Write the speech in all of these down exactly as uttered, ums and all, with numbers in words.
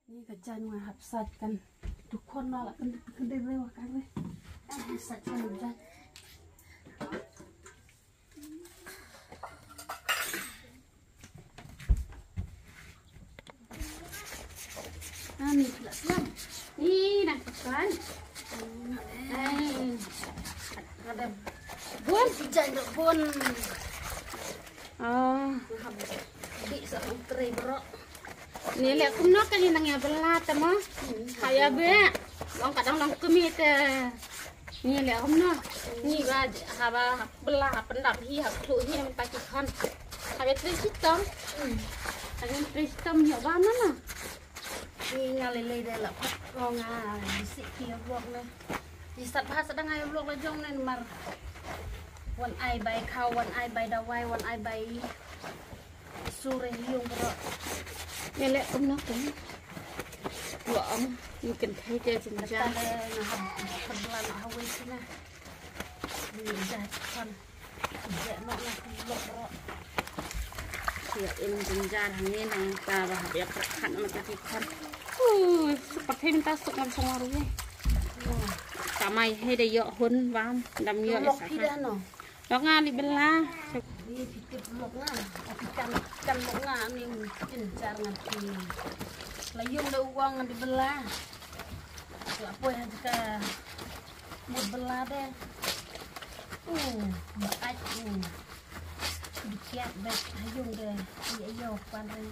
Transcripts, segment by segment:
Ni ka jan nga hap sait kan. Tu khon na la kan kan dei rewa kan re. Sait kan jan. Ani la siang. Ni dah kan. Ai. Ada bun, jan bun. Ah. Di sa tray bro. Ni leh kumno ka ni nang ïa bylla te mo. Ha ïa be. Long ka dang long kmie te. Ni leh kumno. Ni ba haba bylla ha pyndap hi ha kluh hi mynta ki khon. Ha be trei shitom. Ha be trei shitom ïa ba na na. Ni nga lei lei de la pat. Ong nga bisi ki ïa vlog na. Ni sat bha sa dang ai vlog la jong nen mar. Wan ai bai khaw, wan ai bai dawai, wan ai bai Sure yung bro. Ïa leh kumno kumno. Wa ong, ni kynthei te jynjar. Kata le nga hap, hap bylla noh ha wei sina. Ni jynjar kan. Jynjar noh na kumno bro. Ïa im jynjar hangne nangta ba hap ïa pyrkhat na ki khon. Uh, suk pyrthei mynta suk ngam sngewbha ruh. Kamai hei da ïoh hun bam dam ïoh. Lok phi da no. Lok nga li bylla. Ni phi tip lok nga. O phi kan, kan lok nga ni tin jar ngan phi. La yung da u wang ngan di bylla. La poi ha jaka mut bylla de. Uh, ba ait uh. Di kiat bek ha yung de. Di ayo pan re.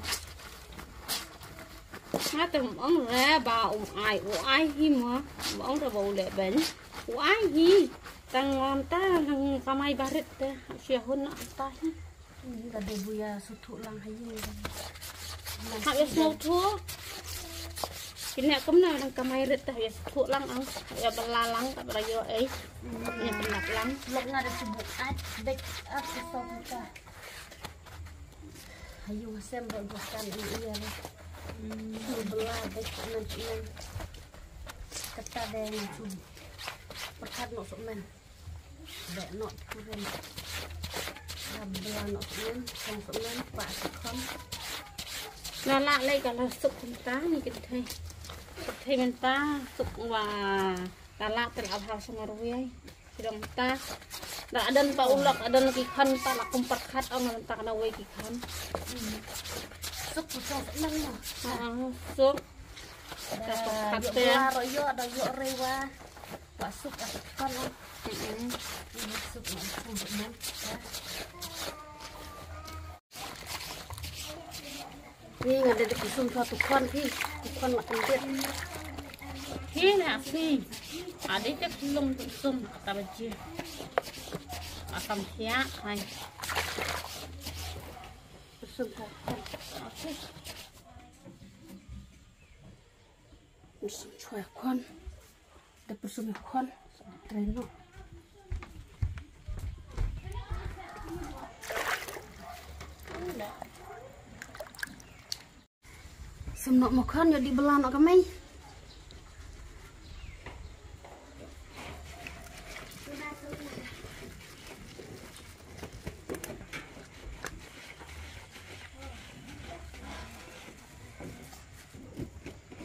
Nga te ym ong re ba um ai, u ai hi mo. Ym ong re ba u leh ben. U ai hi. Tang ngam ta, tang kamai barit te. Sia hun na ta hi. Ka de buya suthu lang ha ïing. Hap ïa sngewthuh. Kine kumno dang kamai rit te hap ïa sngewthuh lang ang. Hap ïa bylla lang ka bra ïoh ei. Ïa bylla lang. Lok nga da sibuk at bek at sesok ka. Hayu hasem ba bukan ini iya. Sibuk bylla bek nan nan. Kata de ngan sibuk. Perkat nok sok men. Beh nok kuren. Bylla nok sok men, sok men pa sik khon. La la lei ka la suk mynta ni kynthei. Kynthei mynta suk wa la la te la bha song arwei. Kidong mynta. Da adan pa ulok adan ki khon ta la kum perkat ong mynta kana wei ki khon. Suk song sok men mo. Ah, suk. Da perkat te. Yo ro yo da yo rewa. Wa suk a suk kan. Mm-mm. Ni suk ma suk man. Ni nga da ki sum sa tu khon phi. Tu khon la kan dit. Phi na phi. Ade te sum tu sum ta ba ji. Akam sia hai. Sum sa khon. Okay. Sum chwa khon. Da pyrshum ïa khon, trei noh. Sum noh mo khon, ïoh dih bylla noh kamai.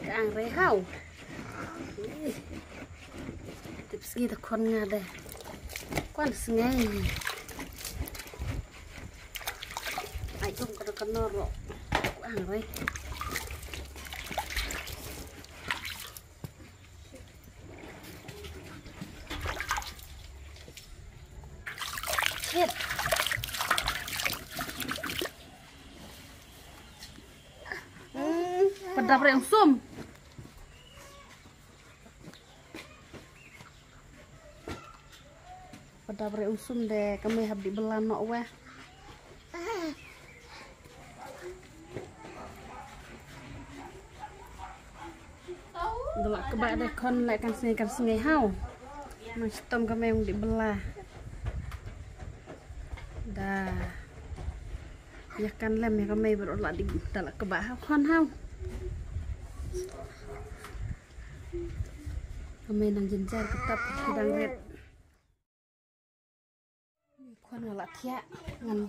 Ka ang re haw. Tip sngi ta khon nga de. Kwan sngi. Ai kum ka ka nor ro. Ka ang re. Hit. Padap re ung sum. Padap re ung sum de kamai hap dih bylla noh weh. Da lah kba de khon leh kan sngi kan sngi haw. Nang shitom kamai ung dih bylla. Da. Ïa kan lem ïa kamai baroh la dih da lah kba haw khon haw. Kamai nang jynjar ka tap ki dang ret. Khon nga la thiah ngan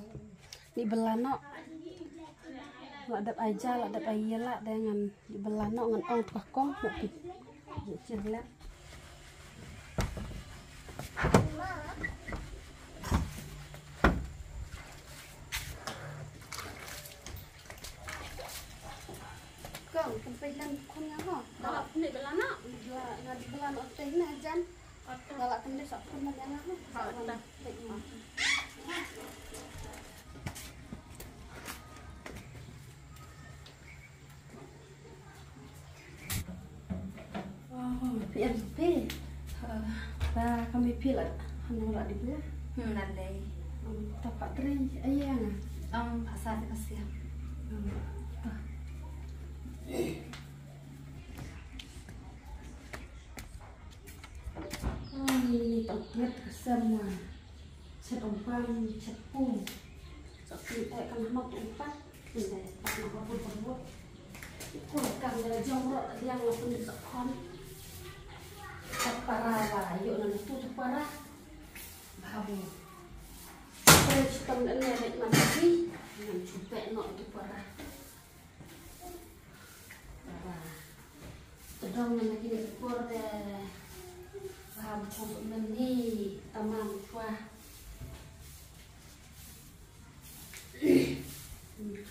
dih bylla noh. La dep ai ja, la dep ai ïa la de ngan ïa bylla noh ngan ong tpa kong noh pi. Ïa chir lem. Kong, kan pei lem khun nga ho. Ka la pynleit bylla noh. Bylla, nga bylla noh tei na jan. Nga la pynleit sa khun na jan ho. Sa wan pei mo. Oh, phi em phi. Ah, ba kami phi la. Hanu la di phi. Hmm, la dei. Hmm, ta pat ri, ayang. Ong, pasal di pasal. Hmm, ta. Oh, ni, ni, ta pat ka semua. Chet ong pang, chet pung. Sa phi, eh, kan hanu tu empat. Ynda ïa pat na ka pud ka pud. Ïa kul kam ïa la jong ruh ta diang la pynleit sa khon. Ka para la ïoh na tu tu para. Babu. Pynleit sa tang ynda leit man ka ri. Ngan shu pek noh tu para. Para. Tdong na kine ki por de. Babu chong pynleit ni. Tamam chwa.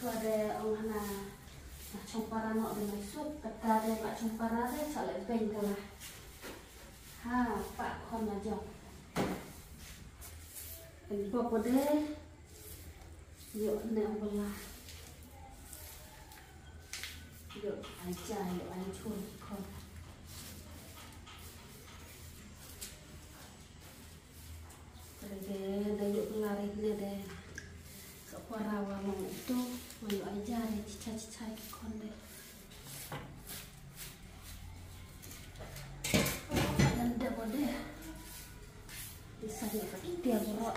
Chwa de ong hana, la chong para noh de mai suk, kata de la chong para de sa leh beng kala. Ha, pa khon la jong. Pynbok ko de. Ïoh ne ong bala. Ïoh ai ja, ïoh ai chun khon. Re de, da ïoh bylla re ne de. Ka para wa long itu, wa ïoh ai ja re, chichai chichai ki khon de. Yan de bo de. Di sa ïoh ka tiar bro.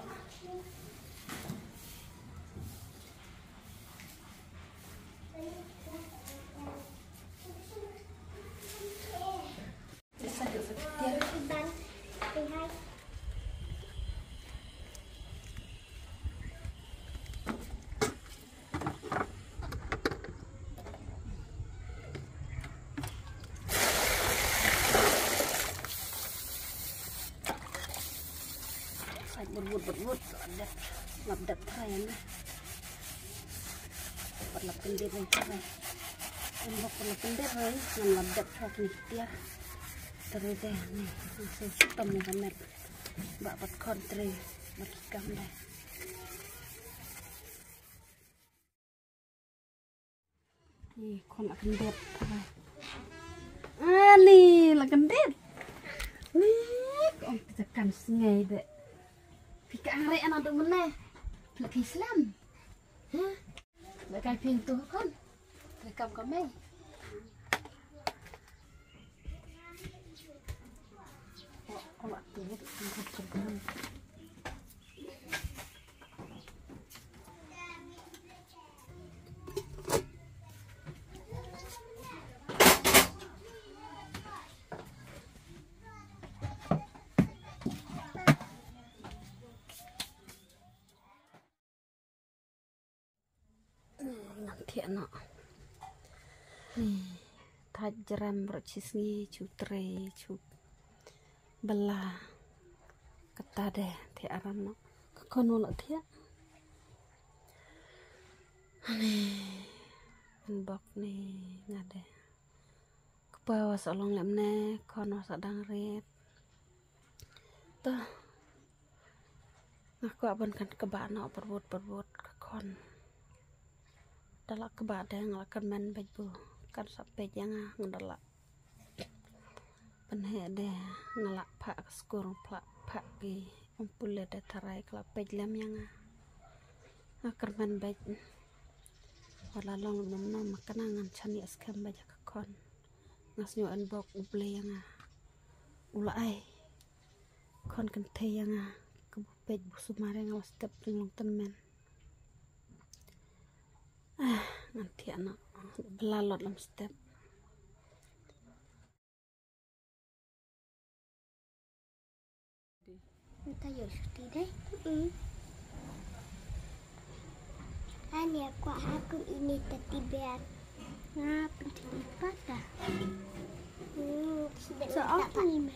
Sait bud bud bud bud, lap dep, lap dep trai ne. Pat lap kyndit ne trai. Em bok pat lap kyndit ne, ngan lap dep trai kini tiar. Trai de ne, ngan sait tam ne kamet. Ba pat khon trai, ba ki kam de. Ni khon la kyndit. Ani la kyndit. Ni ong kita kan sngai de. Phi ka ang re ana dum ne. Phi ki slam. Ha? La kai pin tu khon. Rekam kami. Ngan thiah noh. Ni, thait jrem ruh shi sngi, shu trei, shu bylla. Kata de, thiah aram noh. Ka khon u la thiah. Ni, yn bok ni, nga de. Kpa wa sa long lem ne, khon wa sa dang rit. To. Nga kwah ban kan kba noh pyrwut pyrwut ka khon. Da la kba de nga la kyrmen beit bu kan sa peit ïa nga, nga da la pynheh de nga la phah ka skur, phah phah ki umpule de tharai ka la peit lem ïa nga. Nga kyrmen beit. Wat la long lem nom ma kane ngan shaniah skhem beit ïa ka khon. Nga sngew yn bok U Blei ïa nga. U la ai khon kynthei ïa nga, kaba peit bu sumar ïa nga la step jinglong tymmen. Ah, ngan thiah noh, bylla lot lem step. Nta yo shuti dai. Mm. Ïa kwah ha kum ine teddy bear. Nga pynthik i pat ta. Hmm, sdang. Sa ong ni me.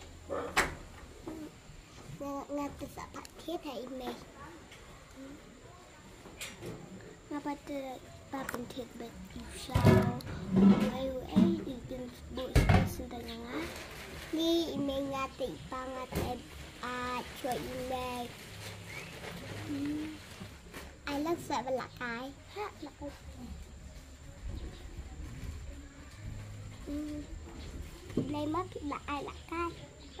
Nga, nga te sa pat thied ha i mei. Nga pat te pa pynthik bet i shaw. Ai u ei i pynthik bu special da nga. Ni i mei nga te i pa nga te a chwa i mei. Hmm. Ai lang sa ba lakai. Ha, lakai. Hmm. Blei ma phi ba ai lakai.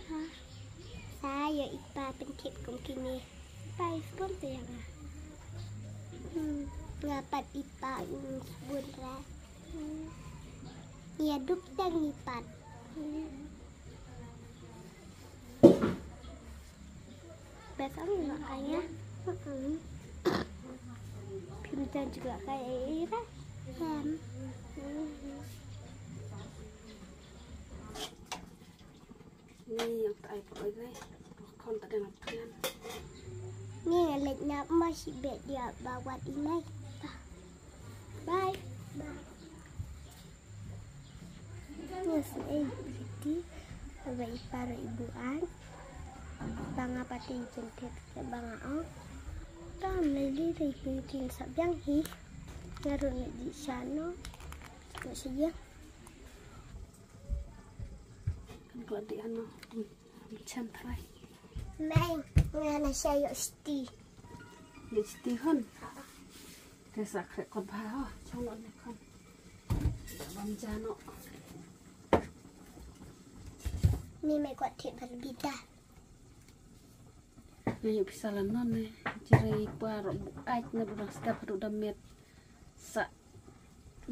Ha. Sa ïa i pa pynthik kum kine. Pa i sbun te ïa nga. Hmm. Nga pat i pa i sbun ra. Hmm. Ïa duk tang i pat. Hmm. Best ang ïa nga ïa. Hmm. Phim jan juga kai ai ra. Hem. Hmm. Ni ïa ta ai poi re. Khon ta dang ap kan. Ni ïa leit na ma shi bet ïa ba wat i mei. Bye. Bye. Ni sa ei pretty. Ba i para i buan. Ba nga pati i jentet ba nga ong. Tam lei lei dei pretty sa biang hi. Nga ruh ni di shano. Ni sa biang. Kan kla di ano. Chan trai. Mei, nga na sha ïoh sti. Ïoh sti hon. Te sa khreh kot bha ho. Chong lo ne kon. Bam jano. Ni mei kot thit bha bita. Nga ïoh pisa la non ne. Jire i pa ro bu ait ne bu dang step haduh da met. Sa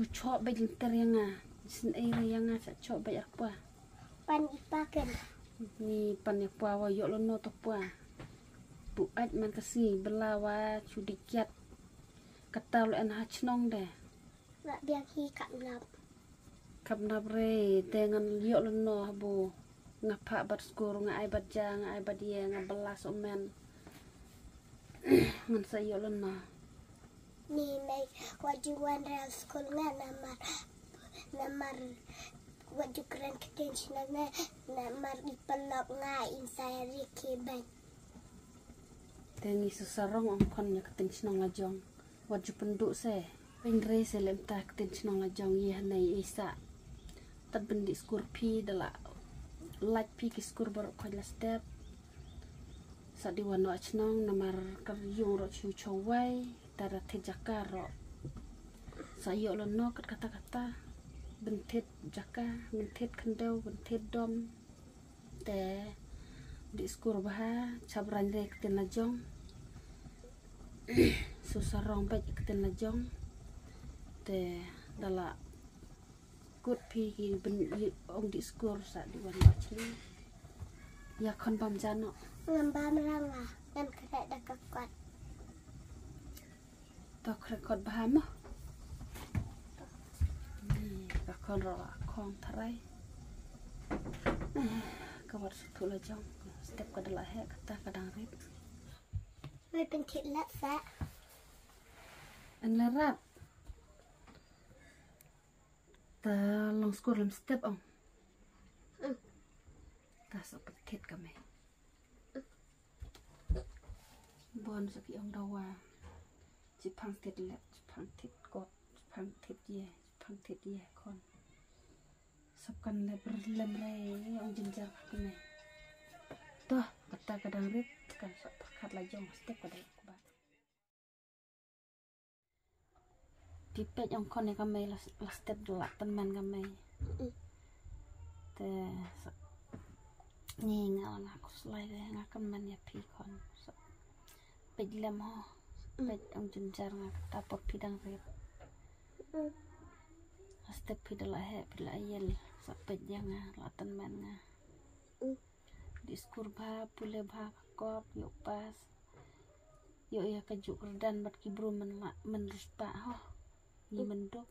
u choh beit lynter ïa nga. Jisien ei re ïa nga sa choh beit ar pa. Pan i pa ken. Ni pan ïa pa wa ïoh lano to pa. Bu ait man ka sngi bela wa chu dih kiat. Kata lo en ha chnong de. Wa biang hi kap nap. Kap nap re te ngan ïoh lano ha bu. Nga phah bad skur nga ai bad ja nga ai bad ye nga bela so men. Ngan sa ïoh lano. Ni mei, wat ju wan rel skul nga namar, namar wat ju kren ktien shnong nga namar i paralok nga in sa ri ki ben. Te ngi sa sarong ong khon ïa ktien shnong la jong. Wat ju pynduh se. Pynre se lem ta ktien shnong la jong ïa hanei i sa. Tad byndi skur phi da la lait phi ki skur baroh khoit la step. Sa di wan noh chnong namar ka yung ro chu chong wai. Tara thit jaka ro. Sa ïoh lano kat kata kata. Bynthit jaka, bynthit khyndew, bynthit dom. Te di skur bha, chap rang re ktien la jong. Su sarong beit ktien la jong. Te da la kut phi ki byn ong di skur sa di wan noh chnong. Ïa khon bam jano. Ngam bam rang la, ngam khreh da ka kot. To khreh kot bha mo. Ni ka khon ro la khong tharai. Ka wat suthu la jong. Step ka da la heh kata ka dang rit. Mei pynthit lat sa. An la rat. Ta long skur lem step ong. Ta sa pynthit ka mei. Bon sa ki ong dawa. Chi phang thit lep, chi phang thit kot, chi phang thit ye, chi phang thit ye khon. Sap kan lep lem re ong jinjar ka mei. To kata ka dang rit kan sa pyrkhat la jong step ka dang ba. Ti peit ong khon ïa ka mei la, la step da la tymmen ka mei. Te sa ni nga la nga khuslai de nga kynmen ïa phi khon. Sa peit lem ho. Peit ong jinjar nga kata por phi dang rit. La step phi da la heh phi la ïel sa peit ïa nga la tymmen nga. Di skur bha, pule bha ka kot, ïoh pass. Ïoh ïa ka juk kyrdan bad ki bru men la men riewspah ho. Ngi men duk.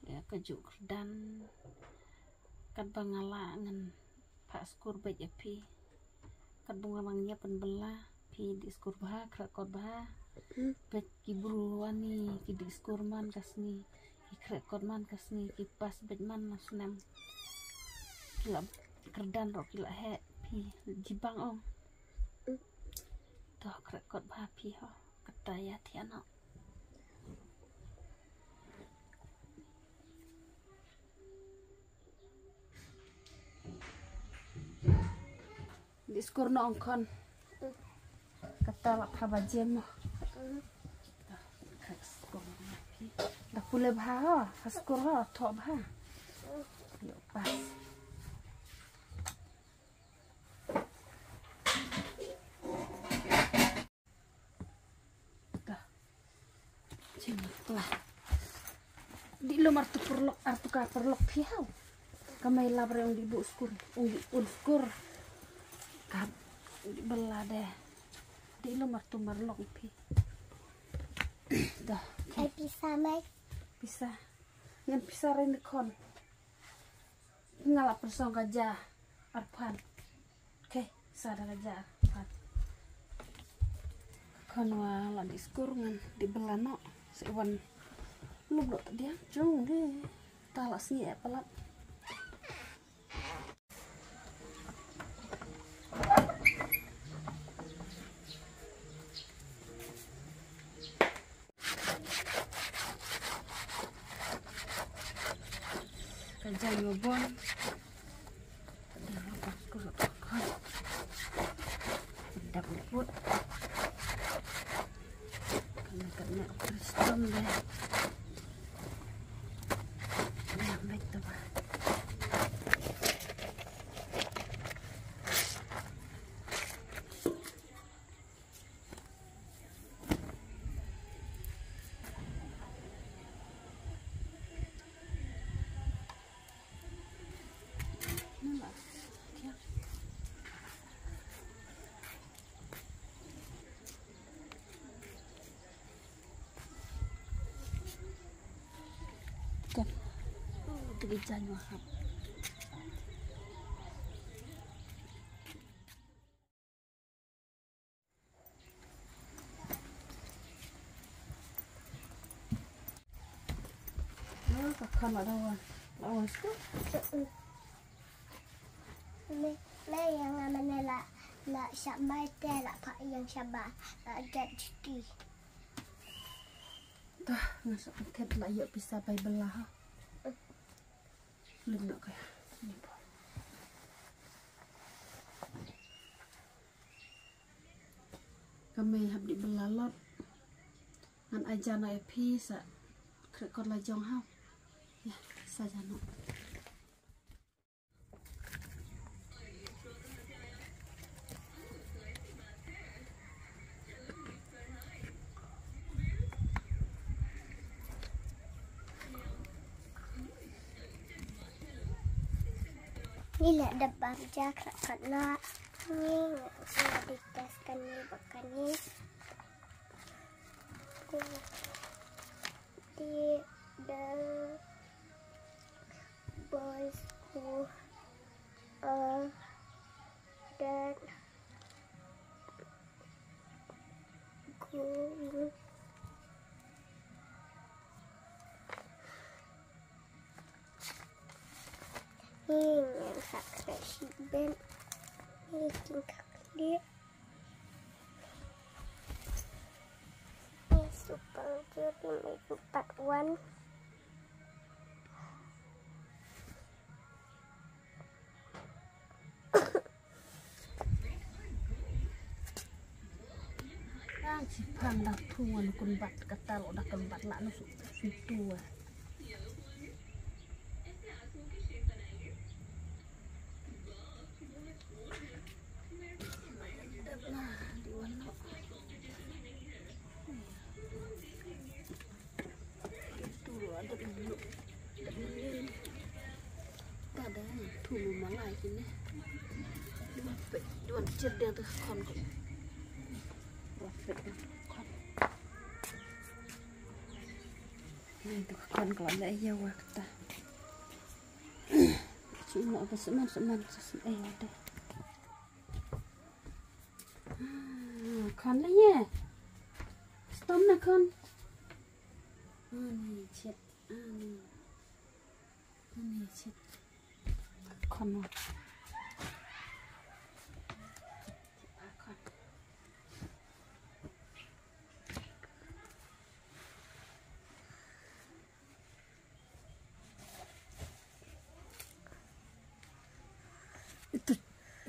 Ïa ka juk kyrdan. Katba nga la ngan phah skur beit ïa phi. Katba nga nang ïa pynbela phi di skur bha, khreh kot bha. Peit ki bru ani ki dih skur man ka sngi, ki khreh kot man ka sngi, ki pass beit man la snem. Ki la kyrdan ruh ki la heh phi, jibang ong. To khreh kot bha phi ho, kata ïa thiah noh. Dih skur noh ong khon. Kata la pha baje mo. Khreh skur noh phi. Da pule bha ho, ha skur ho, thoh bha. Ïoh pass. Dah. Sini, lah. Dih lum artu paralok, artu ka paralok phi ho. Ka mei lap re ong dih buh skur, ong dih un skur. Ka dih bela de. Dih lum artu paralok phi. Dah. Ai pisa mei. Pisa. Ngan pisa re ni khon. Nga la pyrsong ka ja arphew. Okay, sa da ka ja arphew. Khon wa la dih skur ngan dih bela noh. Sa wan lum noh ta diang jong de. Ta la sngi eh palat. Ka jaiñ wa bun. Dap liput. Kena kena kristal deh. Kena baik tu bah. Kan. Tegi jangan mahal. Ka khon la dang wan. La wan sku. Me, me ïa nga mane la, la shah bai te la pha ïa shah ba, la get juti. Tah, nga sa pynthep la ïoh pisa bai bela ha. Lem noh ka. Ka mei hap dih bela lot. Ngan ai ja noh ïa phi sa khreh kot la jong ha. Ïa, sa ja noh. Ngi la dep bam ja khreh kot noh. Ngi nga sa dih test kane bad kane. Ko dih the boys who are that going. Ngi ngan sa khreh shibit. Ngi kin ka kli. Ngi super juri mei part one. Ang si phang da thu wan kun bat kata lo da kun bat la no su su tu. Tada thulu malai kine. Duan pek, duan cir dia tu khon ko. Duan pek dia khon. Ni tu khon ko la ya wa kata. Cuma apa seman seman seman eh ada. Khon la ye. Khon na khon. Ani chet. Ani. Ani chet. Khon na. Khon. Itu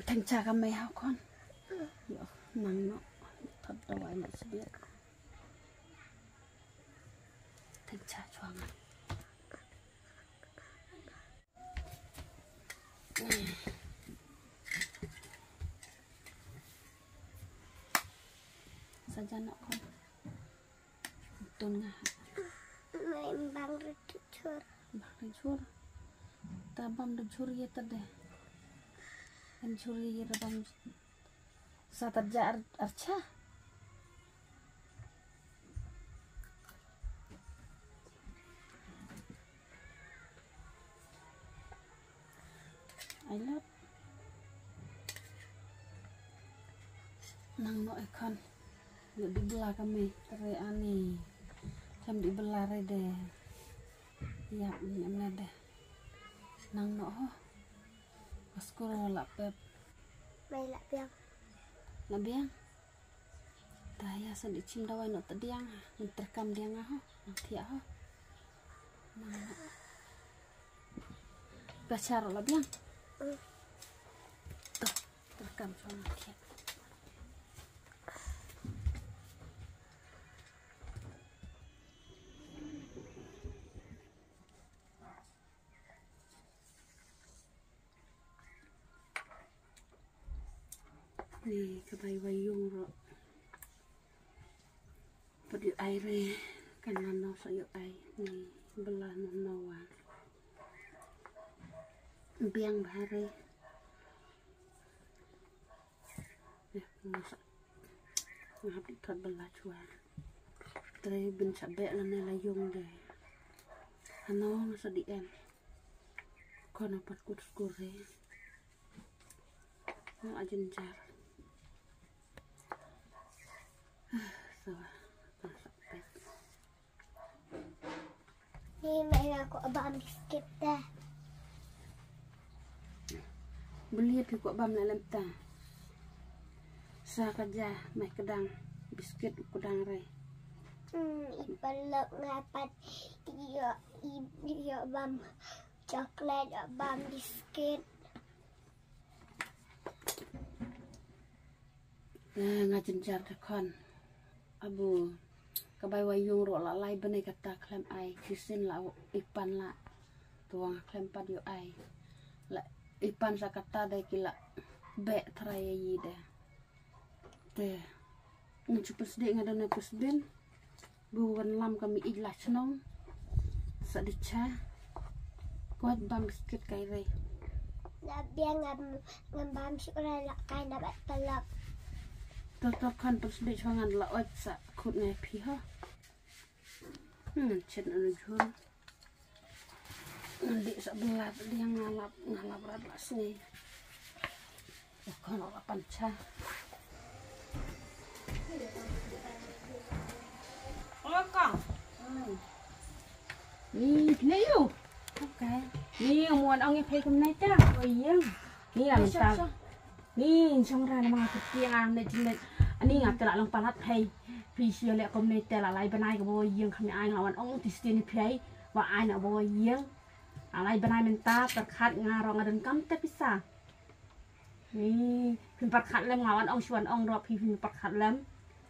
tang cha ka mei ha khon. Yo, nang no. Thot dawai no sbia. Tang cha chuang. Sa jan no khon. Tun nga. Mai bang rit chur. Bang rit chur. Ta bam rit chur ye ta de. An chur ye ra bam. Sa ta ja ar, archa. Ai lap. Nang no e khon. Yo di bela kami re ani. Kam di bela re de. Yap ni amna de. Nang no ho. Pas kuro la pep. Mai la biang. La biang. Ta ya sa di chim dawai no ta diang ha. Nang terkam diang ha ho. Nang thiah ho. Nang no. Bachar la biang. Mm. Tuh, terkam sama dia. Ni ka bai wai yung ro. Pat ïoh ai re, kan ngan nang sa ïoh ai, ni bela nang nang wa. Biang bha re. Eh, nang sa. Nga hap di thot bela chwa. Tre bin sa beh lane la yung de. Hano nga sa di en. Kono pat kut skur re. Nga ajin jar. Sawa, ta sa pet. Ni mai nga ko bam biskit ta. Beli pi ko bam la lem ta. Sa ka ja mai kedang biskit kedang re. Hmm, i palok nga pat ïoh, ïoh bam chocolate, ïoh bam biskit. Eh, nga jynjar te khon. Abu, ka bai wa yung ro la lai bnai kata khlem ai, kisin la i pan la. Tuang khlem pat ïoh ai. La i pan sa kata dei ki la beh trai yi de. Te. Ngan chu pus de nga dane pus bin. Bu wan lam ka mi ij la chnong. Sa di cha. Kwat bam biskit kai rei. La biang ngam, ngam bam shu ra la kai na bat talak. Tok tok khan pus de chwa ngan la oj sa khut ngai phi ha. Hmm, chet na jhur. Ngan dih sa blat, dih nga lap, nga lap rat la sngi. Kono la pan cha. Oi, Kong. Ni, kine yu. Okay. Ni, amuan ong ïa phei kumne ta. Oi, ïeng. Ni, alam ta. Ni, shong ra na ma kyrkiang ne jin ne. Ani nga te la long palat phei. Phi shi le kumne te la lai bnai ka bo ïeng kham ai nga wan ong ti sti ni phei. Wa ai na bo ïeng. La lai bnai mynta pyrkhat nga rong adon kam te pisa. Ni, phin pyrkhat lem nga wan ong shi wan ong ro phi phin pyrkhat lem.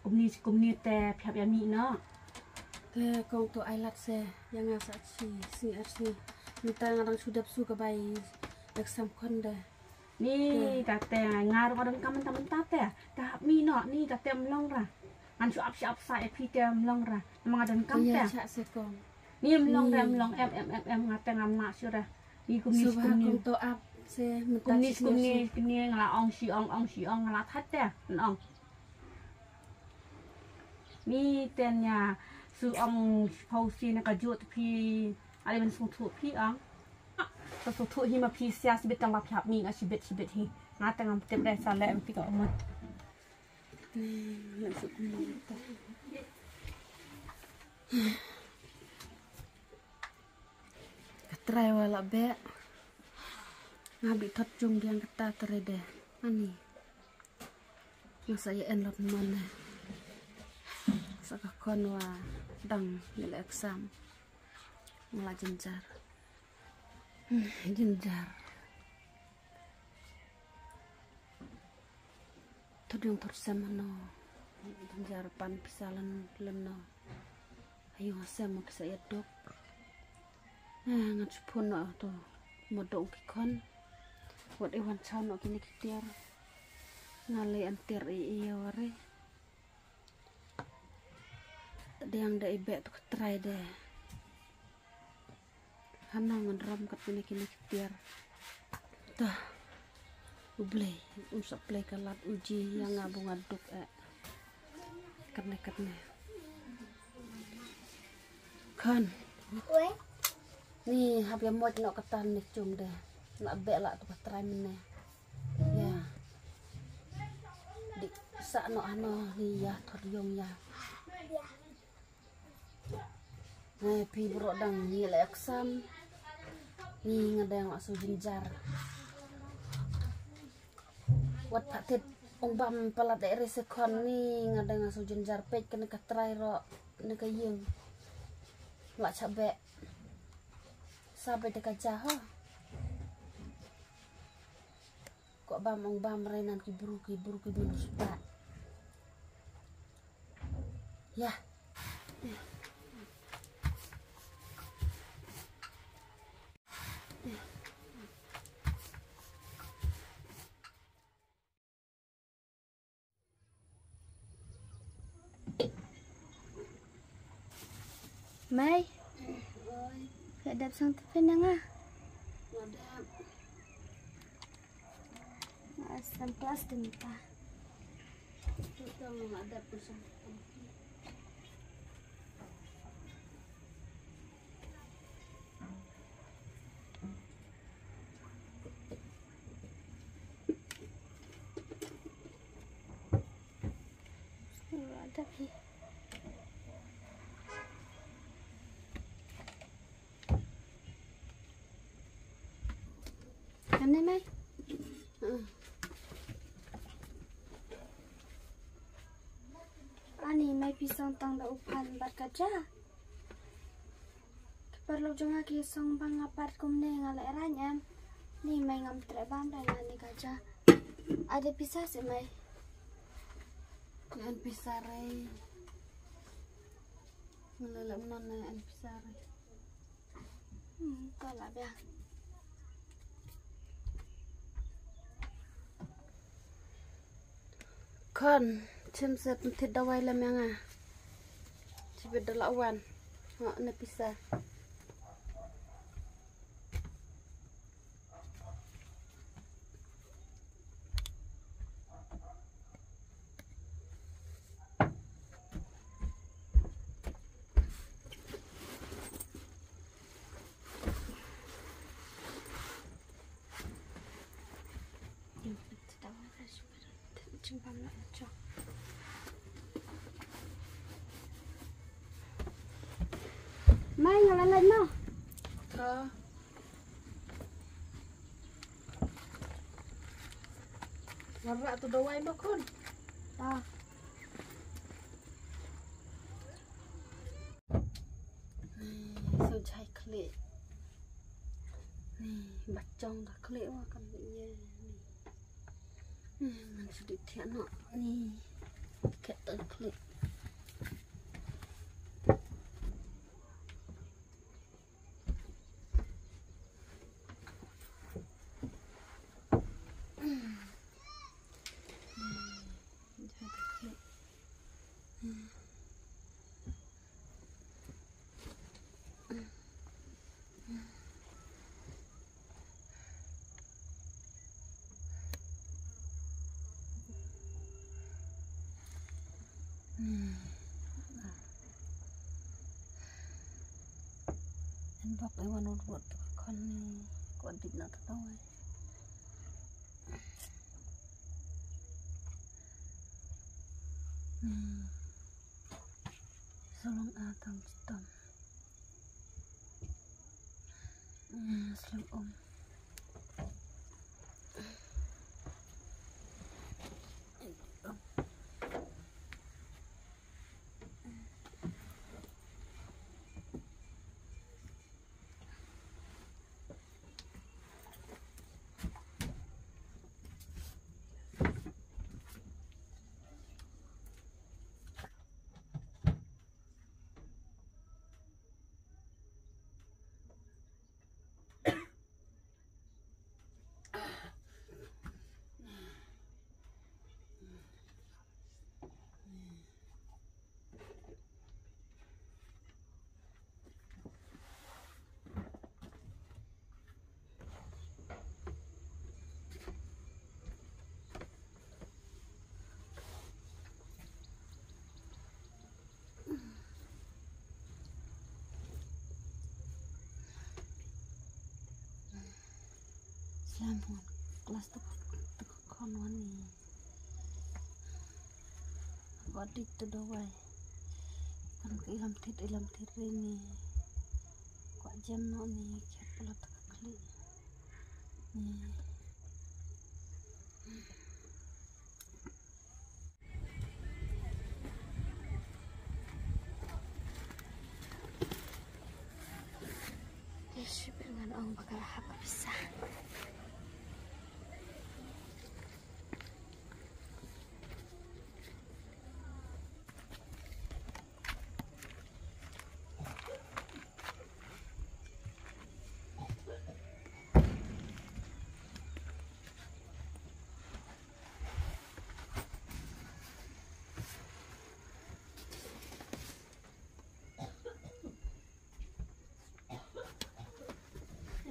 Kumni shi kumni te phi hap ïa mi no. Te kong to ai lat se ïa nga sa shi sngi ar sngi. Mynta nga dang shu dep su ka bai exam khon de. Ni, ta te nga rong adon kam mynta mynta te. Ta hap mi no, ni ta te mlong ra. Ngan shu ap shi ap sa ïa phi te mlong ra. Namang adon kam te. Ïa cha se kong. Ni mlong ra mlong em em em em nga te ngam na shu ra. Ni kumni shi kumni. Kong to ap se mynta kumni shi kumni kumni nga la ong shi ong ong shi ong nga la that te. Ong. Ni ten ïa su ong pau si na ka jut phi. Ale ben sung thu phi ong. Ka sung thu hi ma phi sia sibit tang ba phi hap mi nga sibit sibit hi. Nga te ngam tip re sa le em phi ka umut. Ni, la su kumni ta. Ka trai wa la beh. Nga bi thot jung diang kata trai de. Ani. Nga sa ïa en lot mon ne. Sa ka khon wa dang ngi la exam. Nga la jynjar. Hmm, jynjar. Thot ïong thot sem hano. Jynjar pan pisa lano lano. Ha ïong ha sem ki sa ïa duk. Eh, ngan shu phone noh to. Mo duk ki khon. Wat i wan chaw noh kine ki tiar. Nga leh an tiar i i ïa ware. Diang da i beh to ka trai de. Hana ngan ram kat kine kine ki tiar. Tah. U Blei, um sa play ka lad u ji ïa nga bu nga duk eh. Katne katne. Khon. Ni hap ïa moj noh kata ne jung de. La beh la to ka trai mynne. Ïa. Di sa noh hano ni ïa thot ïong ïa. Ngai phi bro dang ngi la exam. Ngi nga dang la su jynjar. Wat phatit ong bam palat de re se khon ngi nga dang la su jynjar peit kane ka trai ro ne ka ïing. La cha beh. Sa beh de ka ja ha. Ko bam ong bam re nan ki bru ki bru ki bru spa. Ïa. Mei. Oi. Phi dep sang tiffin na nga? Nga dep. Nga sam klas te mynta. Te nga dep pun sam. Ada phi. Kane mai. Ani mai phi song tang da u phan bad ka ja. Ki paralok jong nga ki song ba nga pat kumne nga leh rang em. Ni mai ngam treh bam da nga ni ka ja. Ada pisa seh mai. An pisa rei. Nga leh lem non an pisa rei. Hmm, to la bia. Khon, chim set ntit dawai lem ïa nga. Chibit da la wan. Nga ne pisa. Mai nga la lait noh. Ka. Nga rah tu dawai ma khun. Ta. Ni, sngewjhai khlieh. Ni, ba jong ka khlieh wa kan ïa ni. Ni, ngan shu dih thiah noh. Ni, khet tang khlieh. Inbox ai wan wot wot khon ni ko dit na ta tawai. Hmm. Tolong a tam tam. Hmm, slem um. Slem hon. Klas tuk tuk khon wan ni. Ko dik tu dawai. Kan ka ilam thit ilam thit ri ni. Ko jem no ni khet pala tak kli. Ni. Ngan ong ba ka la hap ka pisa.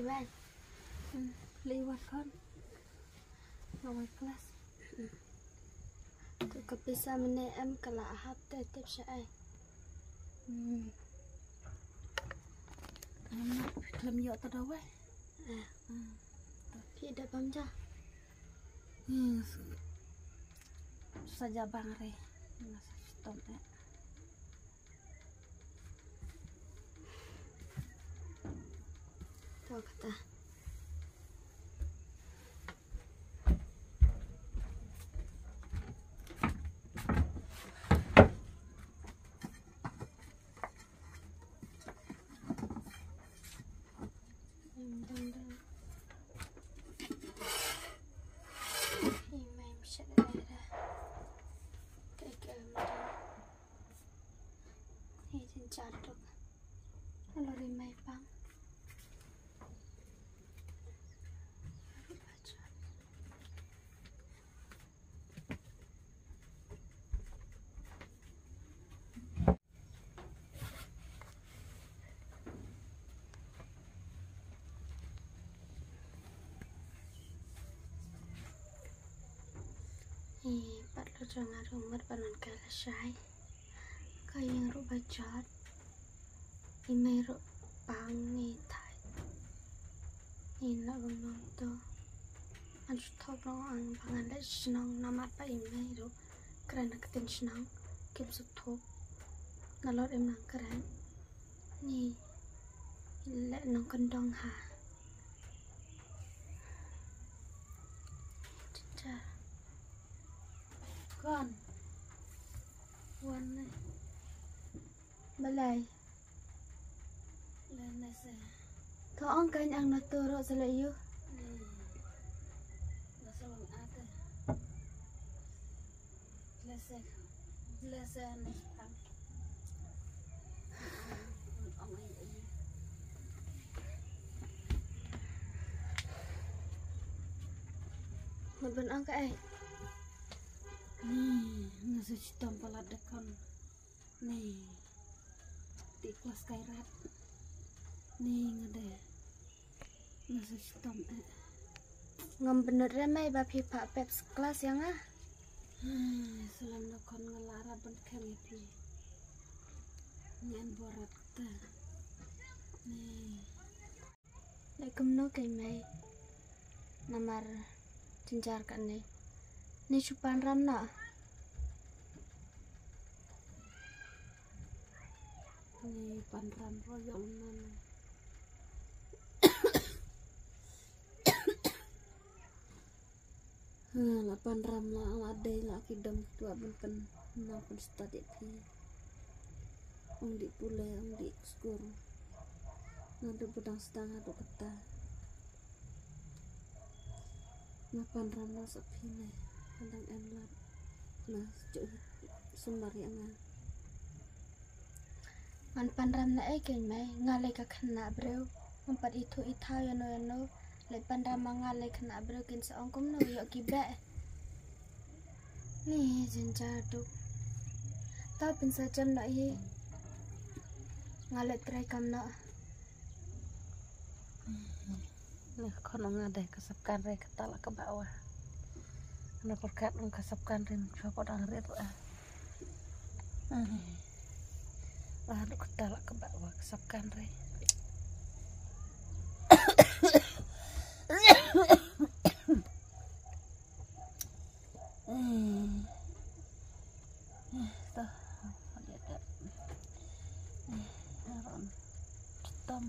Amen. Hmm, lei wat khon. Nga wai klas. Tu ka pisa mynne em ka la hap te tip sha ai. Hmm. Em, khlem ïoh ta dawai. Ah. Hmm. Phi da bam ja. Hmm. Sa ja bang re. Nga sa chitom eh. To kata. Hei, jin jar tuk. Lori mai pang. Hi, pat lo jong nga ruh mut ba non kai lashai. Ka ïing ruh ba jot. I mei ruh pang ngi thait. Ngi la bam nong to. Ngan shu thok nong ang ba ngan leit shnong namar ba i mei ruh kren na ka ktien shnong. Kim suk thok. Nalor im nang kren. Ni leh nongkyndong ha. Cha. Kon. Wan ne. Balei? Leh ne se. To ong kan ang na turo sele yu. Hmm. Nasa wan ate. Blessed, blessed. Mut ban ong kaei? Ni, nga sa chitom palat da kon. Ni, ti klas kai rat. Ni, nga de. Nga sa chitom eh. Ngam bynnud re mei ba phi phah pep klas ïa nga. Hmm, slam na kon nga la rap ban khang ïa phi. Ngan borat kata. Ni. Leh kumno kei mei. Namar jynjar kane. Ni shu pan ram na. Panram royal nan. Ha, la panram la, la dei la ki dam ki tuah ban pyn, na pyn stad ïa phi. Ong dih pule, ong dih skur. Naduh ba dang sdang haduh katta. Na panram na sa phi ne. Hadang em lad. Na sjuh sumar ïa nga. Ngan panram na ei kein mei, nga lei ka khynnah briew. Ngam pat ithuh ithaw ïano ïano. Lei panram ma nga lei khynnah briew kin sa ong kumno ïoh ki beh. Ni jynjar duk. Tau pynsa jem noh hi. Nga lei trei kam noh. Leh khon ong nga dei ka sap kan re kata la ka ba wa. Na pyrkhat ong ka sap kan re chwa pa dang re tu ah. Ai. Wa duk kata la ka ba wa ka sap kan re. Ai. Eh, to, lihat deh. Eh, aron. Hitam.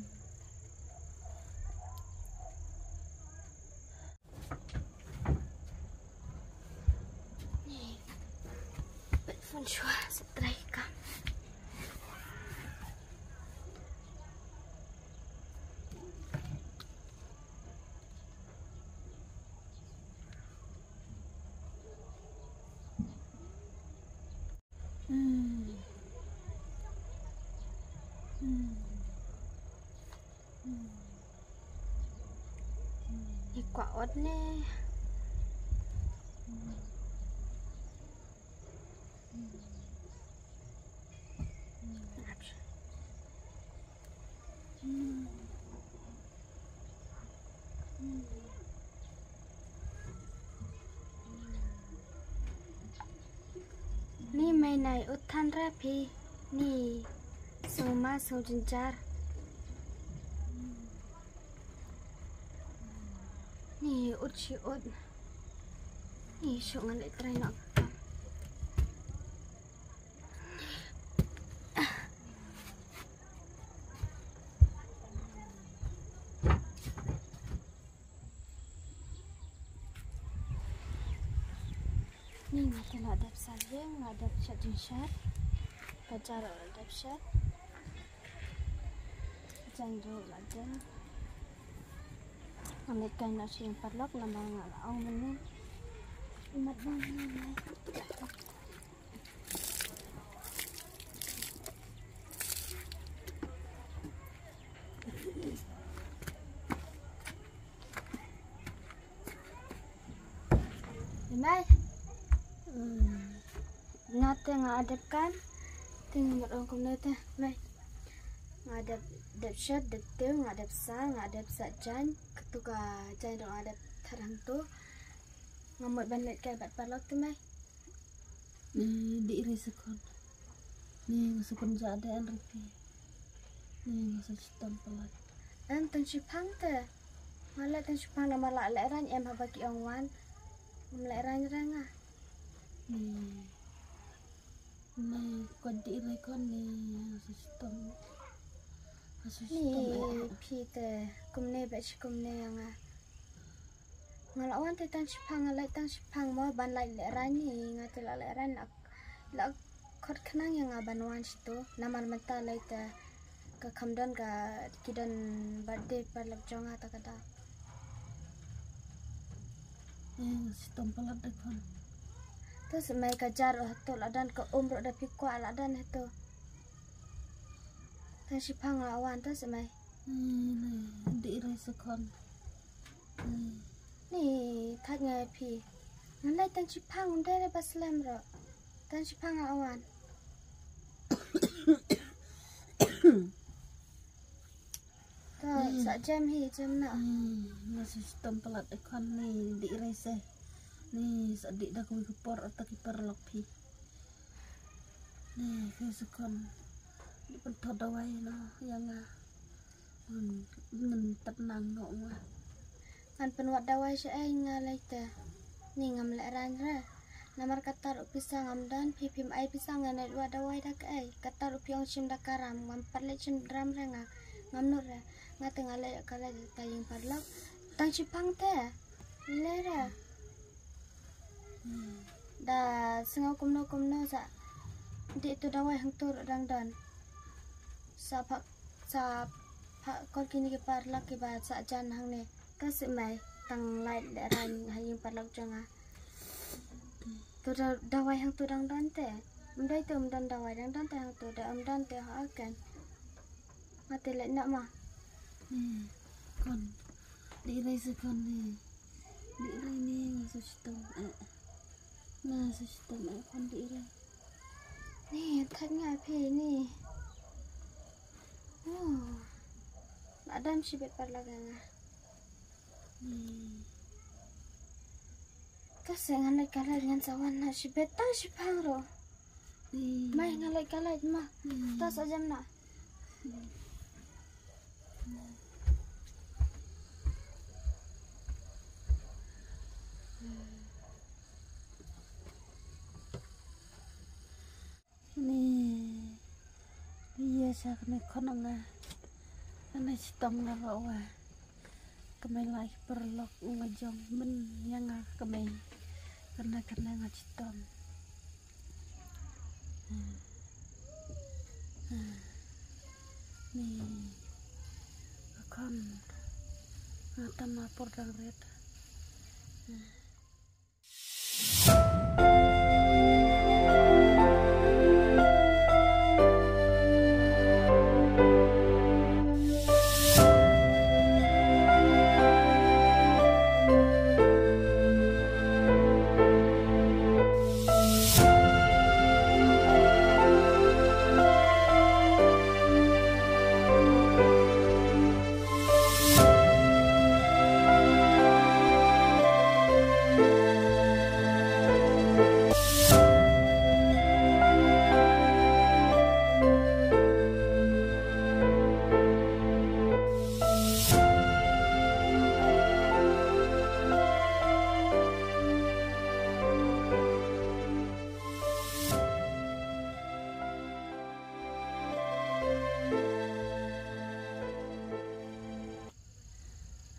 Nih, bet phone shwa, setrai kam. Hmm. Hmm. Hmm. Hmm. Ïa kwah ot ne. Hmm. Hmm. Hmm. Hmm. Ni mei nai ut than ra phi. Ni sngewma sngewjynjar. Ni ut shi ut. Ni shu ngan leh trei noh. Ni nga te la dep sa ïeng, la dep shet jingshar. Ka jar la dep shet. Jan ruh la jan. Nga leit kai noh sha ïing paralok namar nga la ong mynnin. Mat bang mynnin. Mei. Hmm. Nga te nga dep kan. Te nga mut ong kumne te, mei. Nga dep, dep shet, dep tiew, nga dep sa, nga dep sa jaiñ. Katu ka jaiñ ruh nga dep thar hangtu. Nga mut ban leit kai bad paralok te, mei. Ni dih re sa khon. Ni nga sa pynjah de an re phi. Ni nga sa shitom palat. Em tang shiphang te. Nga leh tang shiphang namar la lehraiñ em haba ki ong wan. Ngam lehraiñ re nga. Ni. Ni ko dih re khon ni nga sa shitom. Nga sa shitom eh. Ni phi te kumne bad shi kumne ïa nga. Nga la wan te tang shiphang, nga leit tang shiphang mo ban leit lehraiñ ni, nga te la lehraiñ la, la khot khnang ïa nga ban wan shitu. Namar mynta lei te ka kham don ka ki don birthday paralok jong nga ta ka daw. Eh, shitom palat de khon. To sa mei ka jar ruh hato la don ka um ruh da phi kwah la don hato. Tang shiphang nga wan to sa mei. Hmm, dih re sa khon. Hmm. Ni thait nga ïa phi. Ngan leit tang shiphang ym dei re ba slem ruh. Tang shiphang nga wan. To sa jem hi jem na. Hmm, nga sa shitom palat de khon ni dih re se. Ni sa dih da kawei ka por ata ki paralok phi. Ni ka sa khon. Ni pynthot dawai no ïa nga. Ngan, ngan tat nang noh nga. Ngan pynwad dawai sha ei nga lei te. Ni ngam lehraiñ re. Namar kata ruh pisa ngam don, phi phim ai pisa ngan ai wad dawai da kaei. Kata ruh phi ong shim da ka ram, ngam pat leit shim ram re nga. Ngam nud re. Nga te nga leit ïoh ka leit ta ïing paralok. Tang shipang te. Leh re. Da sngew kumno kumno sa dih tu dawai hangtu ruh dang don. Sa phah, sa phah kol kine ki paralok kiba sa jan hangne. Ka sih mai tang lait leh rang ha ïing paralok jong nga. Tu da-, dawai hangtu dang don te. Ym dei te ym don dawai dang don te hangtu da ym don te ha ken. Nga te leit noh ma. Ni, khon. Dih rei sa khon ni. Dih rei ni nga sa shitom eh. Nga sa shitom eh khon dih rei. Ni, thait nga phi ni. Oh. Nga dam shibit paralok nga. Ni. Ka seng ngan leit ka leit ngan sa wan na shibit tang shipang ruh. Ni. Mai ngan leit ka leit ma. Ni. Ta sa jam na. Ni, ïa sha kane khon nga. Kane shitom nga ruh wa. Kamai lai ki paralok nga jong men ïa nga kamai. Kane kane nga shitom. Ni, khon nga tam ma por dang ret.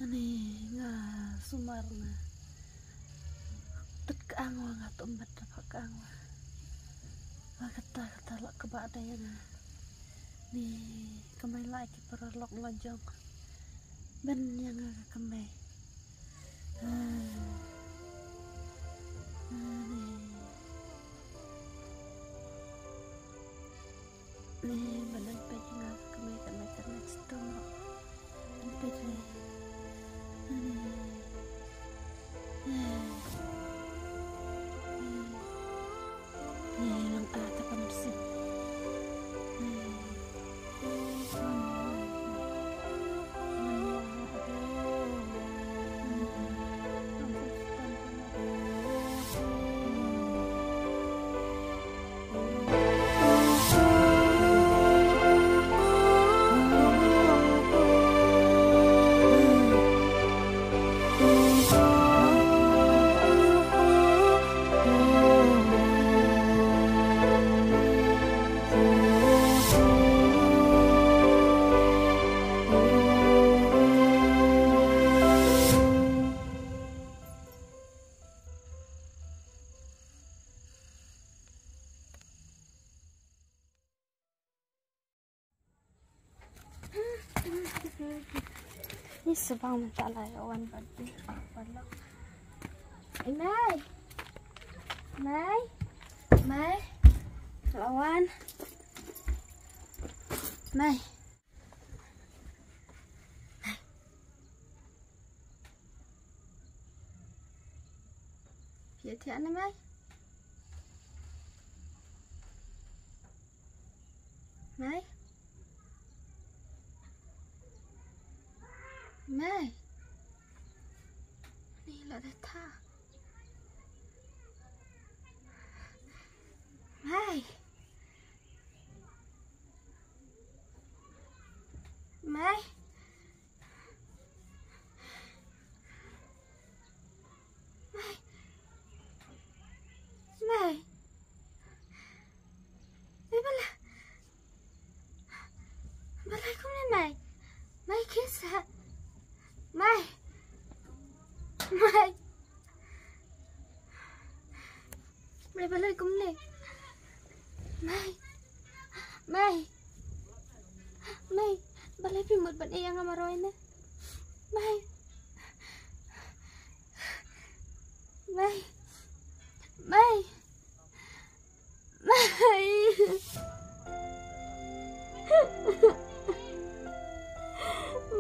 Ani nga sumar nga. Tet ka angwa nga tum bet ka angwa. Nga kata kata la kaba dei nga. Ni kamai la ki paralok la jong. Ben ïa nga ka kamai. Ah. Ani. Ni, ba nang peit nga ka mei ka mei ka mei chitom. Nang peit ni. Ni. Ni, nang ah ta ka mei sip. Ni. Ni sbang mynta la ïa wan bad ni. Mei. Mei. Mei. La wan. Mei. Phi ïa thiah ne Mei? Mei? Mei? Ni la da tha. Mei? Mei? Mei? Phi mut ban ïa nga marwei ne? Mei. Mei. Mei. Mei.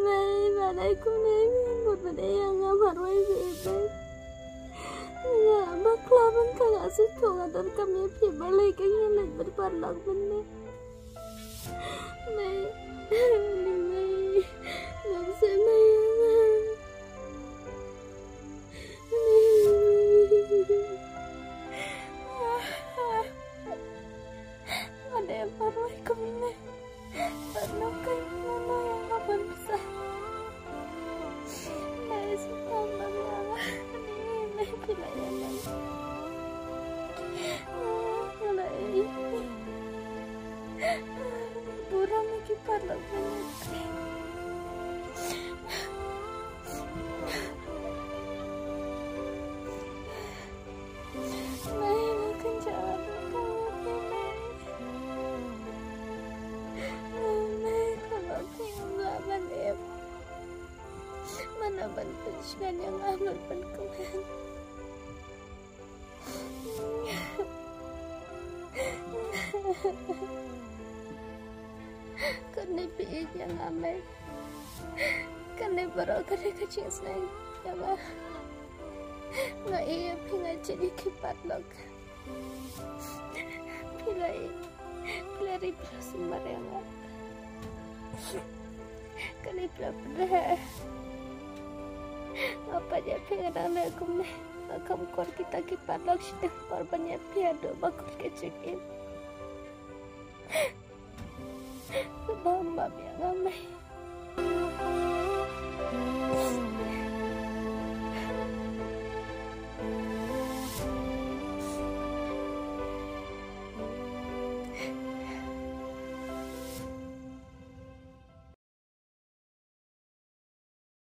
Mei, ba dei kumne, mut ba dei ïa nga marwei, mei, mei. Nga bakla ban ka nga shu thok, nga donkam ïa phi balei ka nga leit ban paralok mynne. Mei, mei, mei, ngam sngewbha ïa nga. Nga dei marwei kumne. Bad nongkynmaw ïa nga ban pisa. Nga ïa sngewbha ba ïa nga. Nga la ïa nga. Nga la ïa. Burom ïa ki paralok ban ïa. Mei, nga kynjah. Mei, kaba phi ym lah ban im. Mano ban pynshngaiñ ïa nga, mano ban kmen. Kane phi ïeit ïa nga, mei. Kane baroh ka dei ka jingsneng ïa nga. Nga ïeit ïa phi, nga jied ïa ki paralok. Phi la ïeit, phi la ri, phi la sumar ïa nga. Kane phi la pynrem. Nga peit ïa phi nga dang leh kumne. Nga kham kor kita ki paralok shiteng por ban ïa phi haduh ba kut ka jingim. Sngewbha ym bam ïa nga, mei.